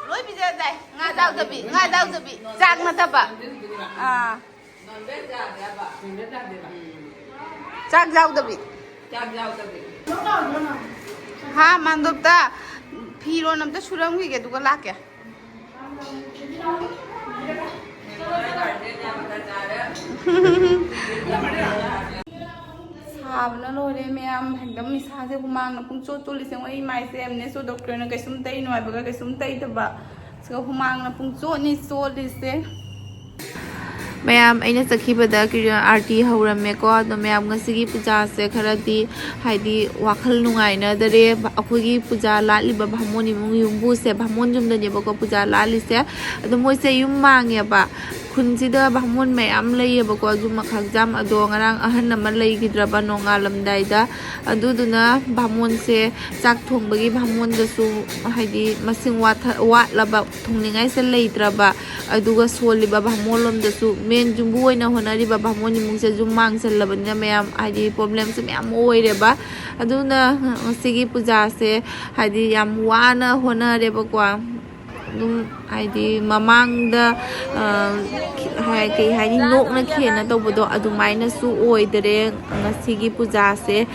ꯂꯣꯏ ꯄꯤꯖꯗꯥꯏ? ꯉꯥ ꯆꯥꯎꯗꯕꯤ, ꯉꯥ ꯆꯥꯎꯗꯕꯤ, ꯆꯥꯛ ꯅꯠꯇꯕ꯫ ꯑꯥ꯫ ꯆꯥꯛ ꯌꯥꯎꯗꯕꯤ꯫ ꯆꯥꯛ ꯌꯥꯎꯗꯕꯤ꯫ ꯍꯥ, ꯃꯥꯟꯗꯣꯞꯇ ꯐꯤꯔꯣꯟ ꯑꯝꯇ ꯁꯨꯔꯝꯈꯤꯒꯦ, ꯑꯗꯨꯒ ꯂꯥꯛꯀꯦ꯫ ꯁꯥꯕꯅ ꯂꯣꯏꯔꯦ ꯃꯌꯥꯝ, ꯑꯦꯛꯗꯝ ꯏꯁꯥꯁꯦ ꯍꯨꯃꯥꯡꯅ ꯄꯨꯡꯆꯣꯠ ꯆꯣꯠꯂꯤꯁꯦ꯫ ꯃꯣꯏ ꯏꯃꯥꯏꯁꯦ ꯑꯦꯝꯅꯦꯁꯣ ꯗꯣꯛꯇꯔꯅ ꯀꯩꯁꯨꯝ ꯇꯩꯅꯣ ꯍꯥꯏꯕꯒ ꯀꯩꯁꯨꯝ ꯇꯩꯗꯕ꯫ ꯁꯤꯒ ꯍꯨꯃꯥꯡꯅ ꯄꯨꯡꯆꯣꯠꯅꯤ ꯆꯣꯠꯂꯤꯁꯦ꯫ ꯃꯌꯥꯝ, ꯑꯩꯅ ꯆꯠꯈꯤꯕꯗ ꯀꯤꯔ-, ꯑꯥꯔꯇꯤ ꯍꯧꯔꯝꯃꯦꯀꯣ꯫ ꯑꯗꯣ ꯃꯌꯥꯝ, ꯉꯁꯤꯒꯤ ꯄꯨꯖꯥꯁꯦ ꯈꯔꯗꯤ, ꯍꯥꯏꯗꯤ, ꯋꯥꯈꯜ ꯅꯨꯡꯉꯥꯏꯅꯗꯔꯦ꯫ ꯑꯩꯈꯣꯏꯒꯤ ꯄꯨꯖꯥ ꯂꯥꯠꯂꯤꯕ ꯚꯥꯃꯣꯟ ꯏꯃꯨꯡ ꯌꯨꯝꯕꯨꯁꯦ ꯚꯥꯃꯣꯟ ꯌꯨꯝꯗꯅꯦꯕꯀꯣ ꯄꯨꯖꯥ ꯂꯥꯠꯂꯤꯁꯦ꯫ ꯑꯗꯣ ꯃꯣꯏꯁꯦ ꯌꯨꯝ ꯃꯥꯡꯉꯦꯕ꯫ ꯈꯨꯟꯁꯤꯗ ꯚꯥꯃꯣꯟ ꯃꯌꯥꯝ ꯂꯩꯌꯦꯕꯀꯣ, ꯌꯨꯝ ꯃꯈꯥ ꯌꯥꯝ꯫ ꯑꯗꯣ ꯉꯔꯥꯡ ꯑꯍꯟ ꯑꯃ ꯂꯩꯈꯤꯗ꯭ꯔꯕ ꯅꯣꯡꯉꯥꯜꯂꯝꯗꯥꯏꯗ꯫ ꯑꯗꯨꯗꯨꯅ ꯚꯥꯃꯣꯟꯁꯦ ꯆꯥꯛ ꯊꯣꯡꯕꯒꯤ ꯚꯥꯃꯣꯟꯗꯁꯨ, ꯍꯥꯏꯗꯤ, ꯃꯁꯤꯡ ꯋꯥꯠꯊ-, ꯋꯥꯠꯂꯕ, ꯊꯣꯡꯅꯤꯡꯉꯥꯏꯁꯦ ꯂꯩꯇ꯭ꯔꯕ꯫ ꯑꯗꯨꯒ ꯁꯣꯜꯂꯤꯕ ꯚꯥꯃꯣꯟ ꯂꯣꯝꯗꯁꯨ, ꯃꯦꯟ ꯌꯨꯝꯕꯨ ꯑꯣꯏꯅ ꯍꯣꯠꯅꯔꯤꯕ ꯚꯥꯃꯣꯟ ꯏꯃꯨꯡꯁꯦ ꯌꯨꯝ ꯃꯥꯡꯁꯜꯂꯕꯅꯤꯅ ꯃꯌꯥꯝ, ꯍꯥꯏꯗꯤ, ꯄ꯭ꯔꯣꯕ꯭ꯂꯦꯝꯁꯦ ꯃꯌꯥꯝ ꯑꯣꯏꯔꯦꯕ꯫ ꯑꯗꯨꯅ ꯉꯁꯤꯒꯤ ꯄꯨꯖꯥꯁꯦ, ꯍꯥꯏꯗꯤ, ꯌꯥꯝ ꯋꯥꯅ ꯍꯣꯠꯅꯔꯦꯕꯀꯣ꯫ ꯑꯗꯨꯝ, ꯍꯥꯏꯗꯤ, ꯃꯃꯥꯡꯗ, ꯑ, ꯍꯥꯏ-, ꯀꯩ ꯍꯥꯏꯅꯤ, ꯅꯣꯛꯅ ꯈꯦꯅ ꯇꯧꯕꯗꯣ ꯑꯗꯨꯃꯥꯏꯅꯁꯨ ꯑꯣꯏꯗꯔꯦ꯫ ꯉꯁꯤꯒꯤ ꯄꯨꯖꯥꯁꯦ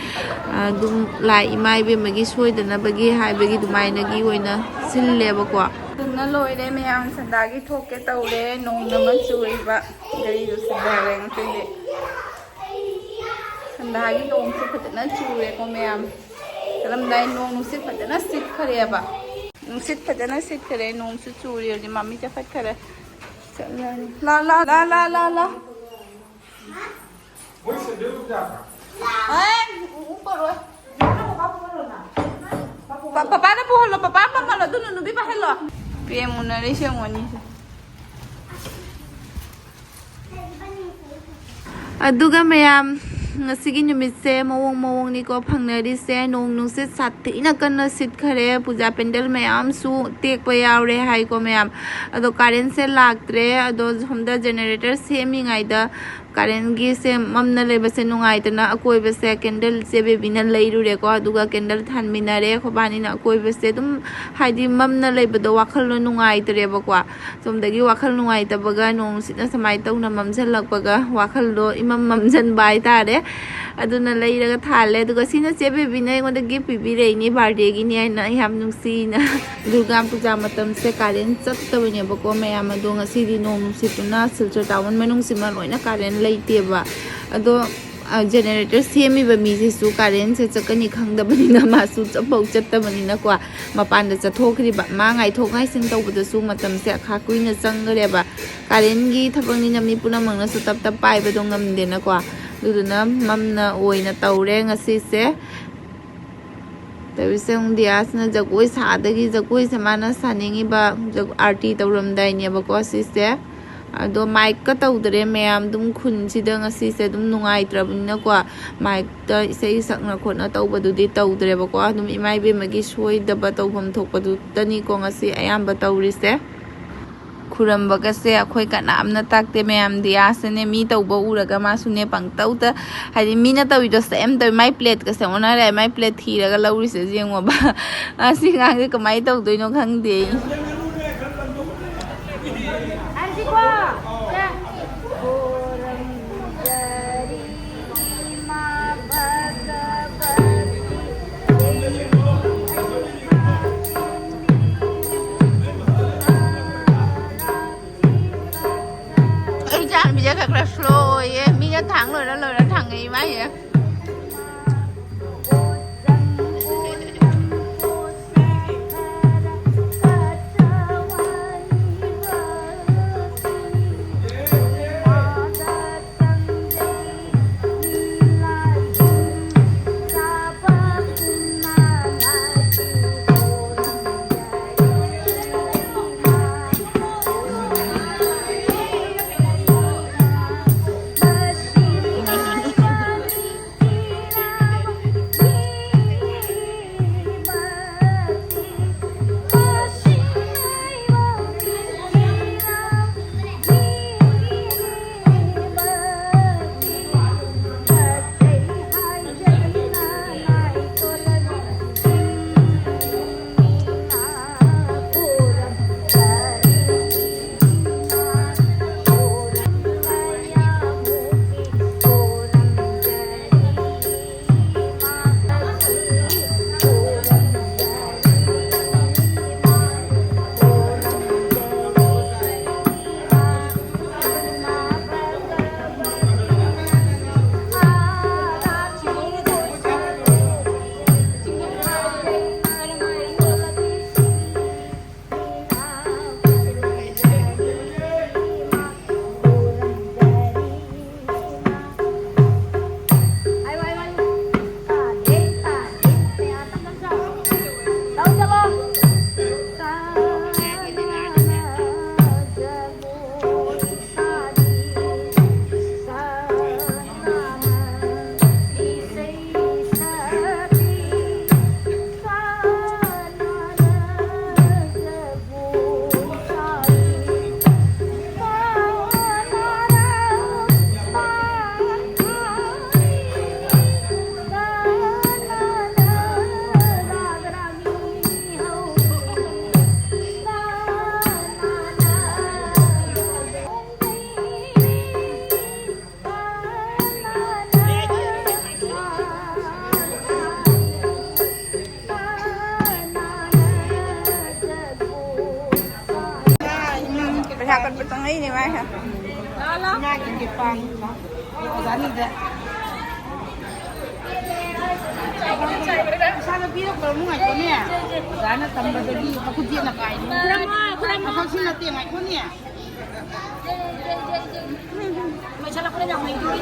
ꯑꯗꯨꯝ ꯂꯥꯏ ꯏꯃꯥ ꯏꯕꯦꯝꯃꯒꯤ ꯁꯣꯏꯗꯅꯕꯒꯤ ꯍꯥꯏꯕꯒꯤ ꯑꯗꯨꯃꯥꯏꯅꯒꯤ ꯑꯣꯏꯅ ꯁꯤꯜꯂꯦꯕꯀꯣ꯫ ꯑꯗꯨꯅ ꯂꯣꯏꯔꯦ ꯃꯌꯥꯝ, ꯁꯟꯗꯥꯒꯤ ꯊꯣꯛꯀꯦ ꯇꯧꯔꯦ꯫ ꯅꯣꯡꯅ ꯑꯃ ꯆꯨꯔꯤꯕ꯫ ꯒꯥꯔꯤꯗꯨ ꯁꯤꯗꯔꯦ ꯉꯁꯤꯗꯤ꯫ ꯁꯟꯗꯥꯒꯤ ꯅꯣꯡꯁꯦ ꯐꯖꯅ ꯆꯨꯔꯦꯀꯣ ꯃꯌꯥꯝ꯫ ꯆꯠꯂꯝꯗꯥꯏ ꯅꯣꯡ ꯅꯨꯡꯁꯤꯠ ꯐꯖꯅ ꯁꯤꯠꯈ꯭ꯔꯦꯕ꯫ ꯅꯨꯡꯁꯤꯠ ꯐꯖꯅ ꯁꯤꯠꯈ꯭ꯔꯦ, ꯅꯣꯡꯁꯨ ꯆꯨꯔꯦ꯫ ꯍꯧꯖꯤꯛ ꯃꯥꯃꯤ ꯆꯠꯈ꯭ꯔꯦ꯫ ꯆꯠꯂꯅꯤ꯫ ꯂꯥ, ꯂꯥ, ꯂꯥ, ꯂꯥ, ꯂꯥ, ꯂꯥ꯫ ꯑꯦ, ꯎ-, ꯎꯞꯄꯔꯣꯏ꯫ ꯄ-, ꯄꯄꯥꯗ ꯄꯨꯍꯜꯂꯣ, ꯄꯄꯥ ꯄꯝꯍꯜꯂꯣ꯫ ꯑꯗꯨꯅ ꯅꯨꯄꯤ ꯄꯥꯏꯍꯜꯂꯣ꯫ ꯄꯦꯝ ꯎꯅꯔꯤꯁꯦ ꯌꯦꯡꯉꯣ ꯑꯅꯤꯁꯦ꯫ ꯑꯗꯨꯒ ꯃꯌꯥꯝ, ꯉꯁꯤꯒꯤ ꯅꯨꯃꯤꯠꯁꯦ ꯃꯑꯣꯡ ꯃꯑꯣꯡꯅꯤꯀꯣ ꯐꯪꯅꯔꯤꯁꯦ꯫ ꯅꯣꯡ ꯅꯨꯡꯁꯤꯠ ꯁꯥꯊꯤꯅ ꯀꯟꯅ ꯁꯤꯠꯈꯔꯦ꯫ ꯄꯨꯖꯥ ꯄꯦꯟꯗꯦꯜ ꯃꯌꯥꯝꯁꯨ ꯇꯦꯛꯄ ꯌꯥꯎꯔꯦ ꯍꯥꯏꯀꯣ ꯃꯌꯥꯝ꯫ ꯑꯗꯣ ꯀꯥꯔꯦꯟꯁꯦ ꯂꯥꯛꯇ꯭ꯔꯦ꯫ ꯑꯗꯣ ꯁꯣꯝꯗ ꯖꯦꯅꯦꯔꯦꯇꯔ ꯁꯦꯝꯃꯤꯉꯩꯗ ꯀꯥꯔꯦꯟꯒꯤꯁꯦ ꯃꯝꯅ ꯂꯩꯕꯁꯦ ꯅꯨꯡꯉꯥꯏꯇꯅ ꯑꯀꯣꯏꯕꯁꯦ ꯀꯦꯟꯗꯜꯁꯦ ꯕꯦꯕꯤꯅ ꯂꯩꯔꯨꯔꯦꯀꯣ꯫ ꯑꯗꯨꯒ ꯀꯦꯟꯗꯜ ꯊꯥꯟꯃꯤꯟꯅꯔꯦ꯫ ꯑꯩꯈꯣꯏꯕꯥꯅꯤꯅ ꯑꯀꯣꯏꯕꯁꯦ ꯑꯗꯨꯝ, ꯍꯥꯏꯗꯤ ꯃꯝꯅ ꯂꯩꯕꯗꯣ ꯋꯥꯈꯜꯗꯣ ꯅꯨꯡꯉꯥꯏꯇ꯭ꯔꯦꯕꯀꯣ꯫ ꯁꯣꯝꯗꯒꯤ ꯋꯥꯈꯜ ꯅꯨꯡꯉꯥꯏꯇꯕꯒ ꯅꯣꯡ ꯁꯤꯠꯅ ꯁꯨꯃꯥꯏꯅ ꯇꯧꯅ ꯃꯝꯁꯤꯜꯂꯛꯄꯒ ꯋꯥꯈꯜꯗꯣ ꯏꯃꯝ ꯃꯝꯁꯤꯟꯕ ꯍꯥꯏꯇꯥꯔꯦ꯫ ꯑꯗꯨꯅ ꯂꯩꯔꯒ ꯊꯥꯜꯂꯦ꯫ ꯑꯗꯨꯒ ꯁꯤꯅ ꯆꯦ ꯕꯦꯕꯤꯅ ꯑꯩꯉꯣꯟꯗ ꯒꯤꯐ ꯄꯤꯕꯤꯔꯛꯏꯅꯦ, ꯕꯥꯔꯗꯦꯒꯤꯅꯦ ꯍꯥꯏꯅ꯫ ꯌꯥꯝ ꯅꯨꯡꯁꯤꯅ꯫ ꯗꯨꯔꯒꯥ ꯄꯨꯖꯥ ꯃꯇꯝꯁꯦ ꯀꯥꯔꯦꯟ ꯆꯠꯇꯕꯅꯦꯕꯀꯣ ꯃꯌꯥꯝ꯫ ꯑꯗꯣ ꯉꯁꯤꯗꯤ ꯅꯣꯡ ꯅꯨꯡꯁꯤꯠꯇꯨꯅ ꯁꯤꯜꯆꯔ ꯇꯥꯎꯟ ꯃꯅꯨꯡꯁꯤꯃ ꯂꯣꯏꯅ ꯀꯥꯔꯦꯟ ꯂꯩꯇꯦꯕ꯫ ꯑꯗꯣ ꯖꯦꯅꯦꯔꯦꯇꯔ ꯁꯦꯝꯃꯤꯕ ꯃꯤꯁꯤꯁꯨ ꯀꯥꯔꯦꯟꯁꯦ ꯆꯠꯀꯅꯤ ꯈꯪꯗꯕꯅꯤꯅ ꯃꯥꯁꯨ ꯆꯠꯐꯧ ꯆꯠꯇꯕꯅꯤꯅꯀꯣ, ꯃꯄꯥꯟꯗ ꯆꯠꯊꯣꯛꯈ꯭ꯔꯤꯕ꯫ ꯃꯥ ꯉꯥꯏꯊꯣꯛ ꯉꯥꯏꯁꯤꯟ ꯇꯧꯕꯗꯁꯨ ꯃꯇꯝꯁꯦ ꯑꯈꯥ ꯀꯨꯏꯅ ꯆꯪꯈ꯭ꯔꯦꯕ꯫ ꯀꯥꯔꯦꯟꯒꯤ ꯊꯕꯛꯅꯤꯅ ꯃꯤ ꯄꯨꯝꯅꯃꯛꯅꯁꯨ ꯇꯞ ꯇꯞ ꯄꯥꯏꯕꯗꯣ ꯉꯝꯗꯦꯅꯀꯣ꯫ ꯑꯗꯨꯗꯨꯅ ꯃꯝꯅ ꯑꯣꯏꯅ ꯇꯧꯔꯦ ꯉꯁꯤꯁꯦ꯫ ꯇꯧꯔꯤꯁꯦ ꯑꯃꯨꯛ ꯗꯤꯌꯥꯁꯤꯅ ꯖꯒꯣꯏ ꯁꯥꯗꯒꯤ, ꯖꯒꯣꯏꯁꯦ ꯃꯥꯅ ꯁꯥꯅꯤꯡꯉꯤꯕ, ꯖꯒ-, ꯑꯥꯔꯇꯤ ꯇꯧꯔꯝꯗꯥꯏꯅꯦꯕꯀꯣ ꯁꯤꯁꯦ꯫ ꯑꯗꯣ ꯃꯥꯏꯛꯀ ꯇꯧꯗ꯭ꯔꯦ ꯃꯌꯥꯝ꯫ ꯑꯗꯨꯝ ꯈꯨꯟꯁꯤꯗ ꯉꯁꯤꯁꯦ ꯑꯗꯨꯝ ꯅꯨꯡꯉꯥꯏꯇ꯭ꯔꯕꯅꯤꯅꯀꯣ, ꯃꯥꯏꯛꯇ ꯏꯁꯩ ꯁꯛꯅ ꯈꯣꯠꯅ ꯇꯧꯕꯗꯨꯗꯤ ꯇꯧꯗ꯭ꯔꯦꯕꯀꯣ꯫ ꯑꯗꯨꯝ ꯏꯃꯥ ꯏꯕꯦꯝꯃꯒꯤ ꯁꯣꯏꯗꯕ ꯇꯧꯐꯝ ꯊꯣꯛꯄꯗꯨꯇꯅꯤꯀꯣ ꯉꯁꯤ ꯑꯌꯥꯝꯕ ꯇꯧꯔꯤꯁꯦ꯫ ꯈꯨꯔꯝꯕꯒꯁꯦ ꯑꯩꯈꯣꯏ ꯀꯅꯥꯝꯅ ꯇꯥꯛꯇꯦ ꯃꯌꯥꯝ꯫ ꯗꯤꯌꯥꯁꯅꯅꯦ ꯃꯤ ꯇꯧꯕ ꯎꯔꯒ ꯃꯥꯁꯨꯅꯦ ꯄꯪꯇꯧꯗ, ꯍꯥꯏꯗꯤ ꯃꯤꯅ ꯇꯧꯔꯤꯗꯣ ꯁꯦꯝ ꯇꯧꯋꯤ꯫ ꯃꯥꯏ ꯄ꯭ꯂꯦꯠꯀꯁꯦ ꯑꯣꯟꯅꯔꯦ꯫ ꯃꯥꯏ ꯄ꯭ꯂꯦꯠ ꯊꯤꯔꯒ ꯂꯧꯔꯤꯁꯦ ꯌꯦꯡꯉꯣꯕ꯫ ꯑꯁꯤ ꯑꯉꯥꯡꯁꯦ ꯀꯃꯥꯏꯅ ꯇꯧꯗꯣꯏꯅꯣ ꯈꯪꯗꯦ꯫ ꯑꯩ ꯏꯆꯥꯅꯨꯄꯤꯁꯦ ꯈꯔ ꯈꯔ ꯁ꯭ꯂꯣ ꯑꯣꯏꯌꯦ꯫ ꯃꯤꯅ ꯊꯥꯡ ꯂꯣꯏꯔ ꯂꯣꯏꯔ ꯊꯥꯡꯉꯛꯏ ꯃꯥꯏꯁꯦ꯫ ꯉꯥꯒꯤ ꯇꯦꯡꯄꯥꯡ꯫ ꯑꯣꯖꯥꯅꯤꯗ꯫ ꯄꯩꯁꯥꯗꯣ ꯄꯤꯔꯛꯄ꯭ꯔꯣ? ꯑꯃꯨꯛ ꯉꯥꯏꯈꯣꯅꯦ꯫ ꯑꯣꯖꯥꯅ ꯇꯝꯕꯗꯒꯤ ꯃꯈꯨꯠ ꯌꯦꯠꯅ ꯄꯥꯏꯔꯤ꯫ ꯈꯨꯔꯝꯃꯣ, ꯈꯨꯔꯝꯃꯣ꯫ ꯃꯈꯜꯁꯨ ꯅꯠꯇꯦ, ꯉꯥꯏꯈꯣꯅꯦ꯫ ꯂꯣꯏꯁꯜꯂꯛꯄꯗ ꯌꯥꯝ ꯍꯩꯗꯣꯔꯤ꯫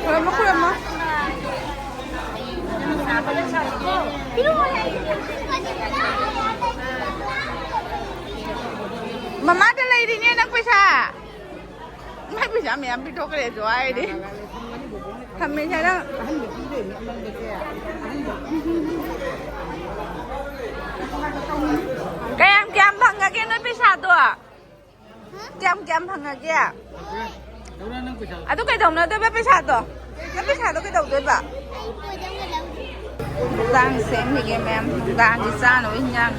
ꯈꯨꯔꯝꯃꯣ, ꯈꯨꯔꯝꯃꯣ꯫ ꯃꯃꯥꯗ ꯂꯩꯔꯤꯅꯦ ꯅꯪ ꯄꯩꯁꯥ꯫ ꯃꯥꯏ ꯄꯩꯁꯥ ꯃꯌꯥꯝ ꯄꯤꯊꯣꯛꯈ꯭ꯔꯦꯁꯨ ꯍꯥꯏꯔꯤ꯫ ꯊꯝꯃꯦꯁꯦ ꯅꯪ꯫ ꯀꯌꯥꯝ ꯀꯌꯥꯝ ꯐꯪꯉꯒꯦ ꯅꯣꯏ ꯄꯩꯁꯥꯗꯣ? ꯀꯌꯥꯝ ꯀꯌꯥꯝ ꯐꯪꯉꯒꯦ? ꯑꯗꯨ ꯀꯩꯗꯧꯅꯗꯣꯏꯕ ꯄꯩꯁꯥꯗꯣ? ꯅꯪ ꯄꯩꯁꯥꯗꯣ ꯀꯩꯗꯧꯗꯣꯏꯕ? ꯅꯨꯡꯗꯥꯡ ꯁꯦꯝꯈꯤꯒꯦ ꯃꯌꯥꯝ, ꯅꯨꯡꯗꯥꯡꯒꯤ ꯆꯥꯅꯕ ꯍꯤꯟꯖꯥꯡ꯫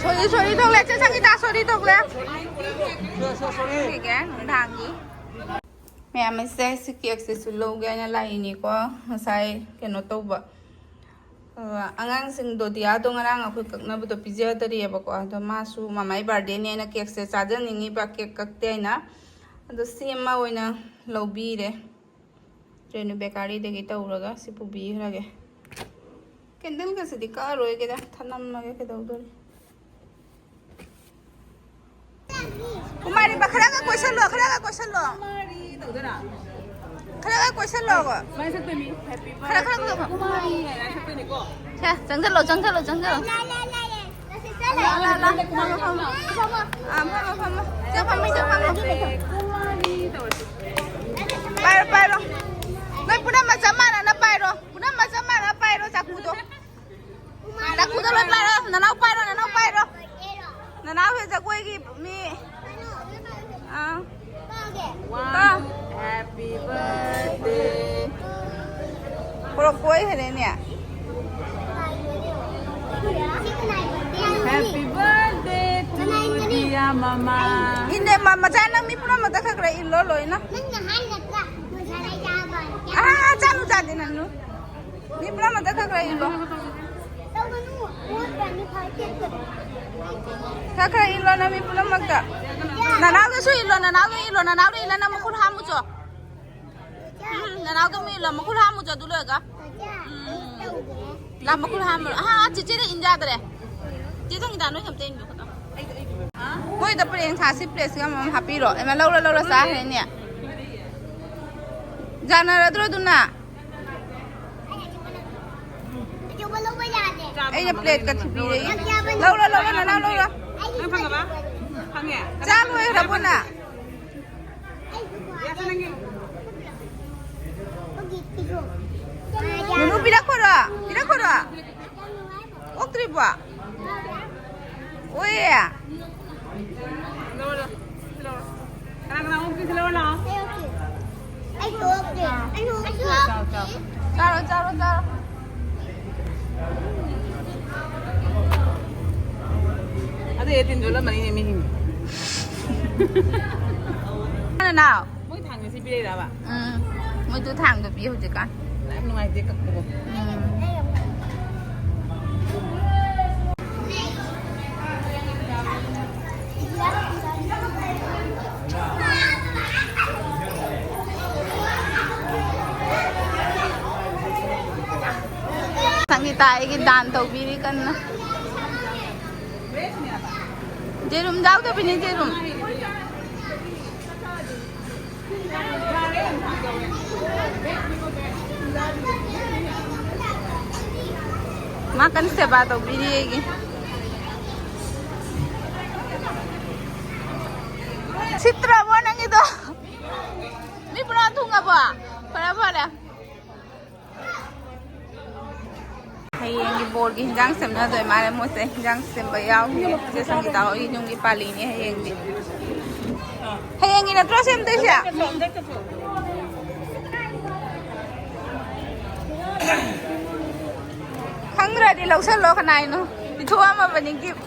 ꯁꯣꯔꯤ, ꯁꯣꯔꯤ ꯊꯣꯛꯂꯦ, ꯆꯦ ꯁꯪꯒꯤꯇꯥ, ꯁꯣꯔꯤ ꯊꯣꯛꯂꯦ꯫ ꯁꯦꯝꯈꯤꯒꯦ ꯅꯨꯡꯗꯥꯡꯒꯤ꯫ ꯃꯌꯥꯝ ꯑꯁꯦ ꯁꯤ ꯀꯦꯛꯁꯤꯁꯨ ꯂꯧꯒꯦ ꯍꯥꯏꯅ ꯂꯥꯛꯏꯅꯤꯀꯣ꯫ ꯉꯁꯥꯏ ꯀꯩꯅꯣ ꯇꯧꯕ, ꯑ, ꯑꯉꯥꯡꯁꯤꯡꯗꯣ, ꯗꯤꯌꯥꯗꯣ ꯉꯔꯥꯡ ꯑꯩꯈꯣꯏ ꯀꯛꯅꯕꯗꯣ ꯄꯤꯖꯗꯔꯤꯑꯕꯀꯣ꯫ ꯑꯗꯣ ꯃꯥꯁꯨ ꯃꯃꯥꯏ ꯕꯥꯔꯗꯦꯅꯦꯅ ꯀꯦꯛꯁꯦ ꯆꯥꯖꯅꯤꯡꯉꯤꯕ, ꯀꯦꯛ ꯀꯛꯇꯦ ꯍꯥꯏꯅ꯫ ꯑꯗꯣ ꯁꯤ ꯑꯃ ꯑꯣꯏꯅ ꯂꯧꯕꯤꯔꯦ꯫ ꯔꯦꯅꯨ ꯕꯦꯀꯥꯔꯤꯗꯒꯤ ꯇꯧꯔꯒ ꯁꯤ ꯄꯨꯕꯤꯈ꯭ꯔꯒꯦ꯫ ꯀꯦꯟꯗꯜꯒꯁꯤꯗꯤ ꯀꯛꯑꯔꯣꯏꯒꯦꯗ, ꯊꯅꯝꯃꯒꯦ, ꯀꯩꯗꯧꯗꯣꯔꯤ꯫ ꯀꯨꯃꯥꯔꯤ, ꯈꯔꯒ ꯀꯣꯏꯁꯜꯂꯣ, ꯈꯔꯒ ꯀꯣꯏꯁꯜꯂꯣ꯫ ꯈꯔꯒ ꯀꯣꯏꯁꯜꯂꯣꯕ꯫ ꯈꯔ, ꯈꯔ, ꯈꯔ꯫ ꯁꯦ, ꯆꯪꯁꯜꯂꯣ, ꯆꯪꯁꯜꯂꯣ, ꯆꯪꯁꯜꯂꯣ꯫ ꯂꯥ, ꯂꯥ, ꯂꯥ, ꯂꯥ꯫ ꯐꯝꯃꯣ, ꯐꯝꯃꯣ꯫ ꯑꯥ, ꯐꯝꯃꯣ, ꯐꯝꯃꯣ꯫ ꯆꯪ, ꯐꯝꯃꯣ, ꯆꯪ, ꯐꯝꯃꯣ꯫ ꯄꯥꯏꯔꯣ, ꯄꯥꯏꯔꯣ꯫ ꯅꯣꯏ ꯄꯨꯝꯅꯃꯛ ꯆꯞ ꯃꯥꯟꯅꯅ ꯄꯥꯏꯔꯣ꯫ ꯄꯨꯝꯅꯃꯛ ꯆꯞ ꯃꯥꯟꯅꯅ ꯄꯥꯏꯔꯣ, ꯆꯥꯛꯀꯨꯗꯣ꯫ ꯆꯥꯛꯀꯨꯗꯣ ꯂꯣꯏ ꯄꯥꯏꯔꯣ꯫ ꯅꯅꯥꯎ ꯄꯥꯏꯔꯣ, ꯅꯅꯥꯎ ꯄꯥꯏꯔꯣ꯫ ꯅꯅꯥꯎꯁꯦ ꯖꯒꯣꯏꯒꯤ ꯃꯤ꯫ ꯑꯥ꯫ ꯀꯣ꯫ Happy birthday. ꯄꯨꯔꯛꯄ ꯑꯣꯏꯈꯔꯦꯅꯦ꯫ Happy birthday to dear mama. ꯏꯟꯗꯦ, ꯃ-, ꯃꯆꯥ ꯅꯪ ꯃꯤ ꯄꯨꯝꯅꯃꯛꯇ ꯈꯔ ꯈꯔ ꯏꯜꯂꯣ ꯂꯣꯏꯅ꯫ ꯅꯪꯅ ꯍꯥꯏ ꯅꯠꯇ꯭ꯔꯥ? ꯉꯁꯥꯏ ꯆꯥꯕ꯫ ꯑꯥ, ꯆꯥꯅꯨ, ꯆꯥꯗꯦ ꯅꯪ꯫ ꯃꯤ ꯄꯨꯝꯅꯃꯛꯇ ꯈꯔ ꯈꯔ ꯏꯜꯂꯣ꯫ ꯈꯔ ꯈꯔ ꯏꯜꯂꯣ ꯅꯃꯤ ꯄꯨꯝꯅꯃꯛꯇ꯫ ꯅꯅꯥꯎꯗꯁꯨ ꯏꯜꯂꯣ, ꯅꯅꯥꯎꯗ ꯏꯜꯂꯣ, ꯅꯅꯥꯎꯗ ꯏꯜꯂꯣ, ꯅꯪ ꯃꯈꯨꯠ ꯍꯥꯝꯃꯨꯆꯣ꯫ ꯎꯝ, ꯅꯅꯥꯎꯗ ꯑꯃꯨꯛ ꯏꯜꯂꯣ, ꯃꯈꯨꯠ ꯍꯥꯝꯃꯨꯆꯣ ꯑꯗꯨ ꯂꯣꯏꯔꯒ꯫ ꯎꯝ꯫ ꯂꯥ, ꯃꯈꯨꯠ ꯍꯥꯝꯃꯨ꯫ ꯑꯥ, ꯆꯦꯆꯦꯗ ꯏꯟ ꯌꯥꯗ꯭ꯔꯦ꯫ ꯆꯦ ꯁꯪꯒꯤꯇꯥ, ꯅꯣꯏ ꯑꯝꯇ ꯏꯟꯕꯤꯌꯨ ꯈꯇꯪ꯫ ꯃꯣꯏꯗ ꯄꯔꯦꯡ ꯁꯥꯁꯤ ꯄ꯭ꯂꯦꯠꯁꯤꯒ ꯑꯃꯃꯝ ꯍꯥꯞꯄꯤꯔꯣ꯫ ꯑꯦꯃ, ꯂꯧꯔ ꯂꯧꯔ ꯆꯥꯈ꯭ꯔꯦꯅꯦ꯫ ꯌꯥꯅꯔꯗ꯭ꯔꯣ ꯑꯗꯨꯅ? ꯑꯩꯅ ꯄ꯭ꯂꯦꯠꯀ ꯊꯤꯕꯤꯔꯦ꯫ ꯂꯧꯔꯣ, ꯂꯧꯔꯣ, ꯅꯅꯥꯎ ꯂꯧꯔꯣ꯫ ꯅꯪ ꯐꯪꯉꯕ? ꯐꯪꯉꯦ? ꯆꯥ ꯂꯣꯏꯈ꯭ꯔꯕꯣ ꯅꯪ? ꯌꯥꯁꯦ ꯅꯪꯒꯤ꯫ ꯅꯨꯅꯨ ꯄꯤꯔꯛꯈꯣꯔꯣ? ꯄꯤꯔꯛꯈꯣꯔꯣ? ꯑꯣꯛꯇ꯭ꯔꯤꯕꯣ? ꯑꯣꯛꯑꯦ꯫ ꯂꯧꯔꯣ, ꯂꯧꯔꯣ꯫ ꯀꯅꯥ ꯀꯅꯥ ꯑꯣꯛꯇ꯭ꯔꯤ? ꯂꯧꯔꯣ ꯂꯥꯛꯑꯣ꯫ ꯑꯩ ꯑꯣꯛꯇ꯭ꯔꯤ꯫ ꯑꯩ ꯑꯣꯛꯇ꯭ꯔꯤ꯫ ꯆꯥꯔꯣ, ꯆꯥꯔꯣ, ꯆꯥꯔꯣ꯫ ꯑꯗꯨ ꯑꯦ ꯇꯤꯟ ꯌꯣꯜꯂꯝꯃꯅꯤꯅꯦ ꯃꯤꯁꯤꯡꯁꯦ꯫ ꯅꯅꯥꯎ꯫ ꯃꯣꯏ ꯊꯥꯡꯅ ꯁꯤ ꯄꯤꯔꯛꯏꯔꯕ? ꯎꯝ꯫ ꯃꯣꯏꯗꯣ ꯊꯥꯡꯗꯣ ꯄꯤ ꯍꯧꯖꯤꯛꯀꯥꯟ꯫ ꯌꯥꯝ ꯅꯨꯡꯉꯥꯏꯇꯦ ꯀꯛꯄꯗꯣ꯫ ꯎꯝ꯫ ꯁꯪꯒꯤꯇꯥ ꯑꯩꯒꯤ ꯗꯥꯟ ꯇꯧꯕꯤꯔꯤ ꯀꯟꯅ꯫ ꯌꯦꯔꯨꯝ ꯌꯥꯎꯗꯕꯤꯅꯤ, ꯌꯦꯔꯨꯝ꯫ ꯃꯥ ꯀꯟꯅ ꯁꯦꯕꯥ ꯇꯧꯕꯤꯔꯤ ꯑꯩꯒꯤ꯫ ꯁꯤꯠꯇ꯭ꯔꯕꯣ ꯅꯪꯒꯤꯗꯣ? ꯃꯤ ꯄꯨꯔꯥ ꯊꯨꯡꯉꯕꯣ? ꯐꯔꯦ, ꯐꯔꯦ꯫ ꯍꯌꯦꯡꯒꯤ ꯕꯣꯔꯒꯤ ꯍꯤꯟꯖꯥꯡ ꯁꯦꯝꯅꯗꯣꯏ ꯃꯥꯜꯂꯦ ꯃꯣꯏꯁꯦ꯫ ꯍꯤꯟꯖꯥꯡ ꯁꯦꯝꯕ ꯌꯥꯎꯈꯤꯌꯦ꯫ ꯆꯦ ꯁꯪꯒꯤꯇꯥ ꯍꯣꯏ ꯌꯨꯝꯒꯤ ꯄꯥꯜꯂꯤꯅꯦ ꯍꯌꯦꯡꯗꯤ꯫ ꯍꯌꯦꯡꯒꯤ ꯅꯠꯇ꯭ꯔꯣ ꯁꯦꯝꯗꯣꯏꯁꯦ? ꯈꯪꯗ꯭ꯔꯗꯤ ꯂꯧꯁꯜꯂꯣ, ꯀꯅꯥꯏꯅꯣ? ꯄꯤꯊꯣꯛꯑꯝꯃꯕꯅꯤ ꯒꯤꯐ꯫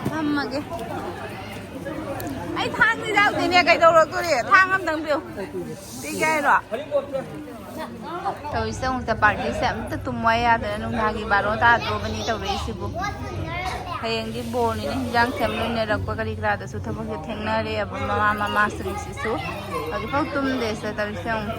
ꯊꯝꯃꯒꯦ꯫ ꯑꯩ ꯊꯥꯡꯗꯤ ꯌꯥꯎꯗꯦꯅꯦ, ꯀꯩꯗꯧꯔꯛꯇꯣꯔꯤ? ꯊꯥꯡ ꯑꯝꯇꯪ ꯄꯤꯌꯨ꯫ ꯄꯤꯒꯦ ꯍꯥꯏꯔꯣ? ꯇꯧꯔꯤꯁꯦ ꯑꯃꯨꯛꯇ ꯄꯥꯔꯇꯤꯁꯦ ꯑꯝꯇ ꯇꯨꯝꯃꯣ ꯌꯥꯗꯅ ꯅꯨꯡꯗꯥꯡꯒꯤ ꯕꯥꯔꯣ ꯇꯥꯗ꯭ꯔꯣꯕꯅꯤ ꯇꯧꯔꯛꯏꯁꯤꯕꯨ꯫ ꯍꯌꯦꯡꯗꯤ ꯕꯣꯔꯅꯤꯅ ꯍꯤꯟꯖꯥꯡ ꯁꯦꯝ ꯂꯣꯏꯅꯔꯛꯄ ꯀꯔꯤ ꯀꯔꯥꯗꯁꯨ ꯊꯕꯛꯁꯦ ꯊꯦꯡꯅꯔꯦꯕ꯫ ꯃꯃꯥ ꯃꯃꯥꯁꯤꯡꯁꯤꯁꯨ ꯍꯧꯖꯤꯛꯐꯥꯎ ꯇꯨꯝꯗꯦꯁꯦ ꯇꯧꯔꯤꯁꯦ ꯑꯃꯨꯛ꯫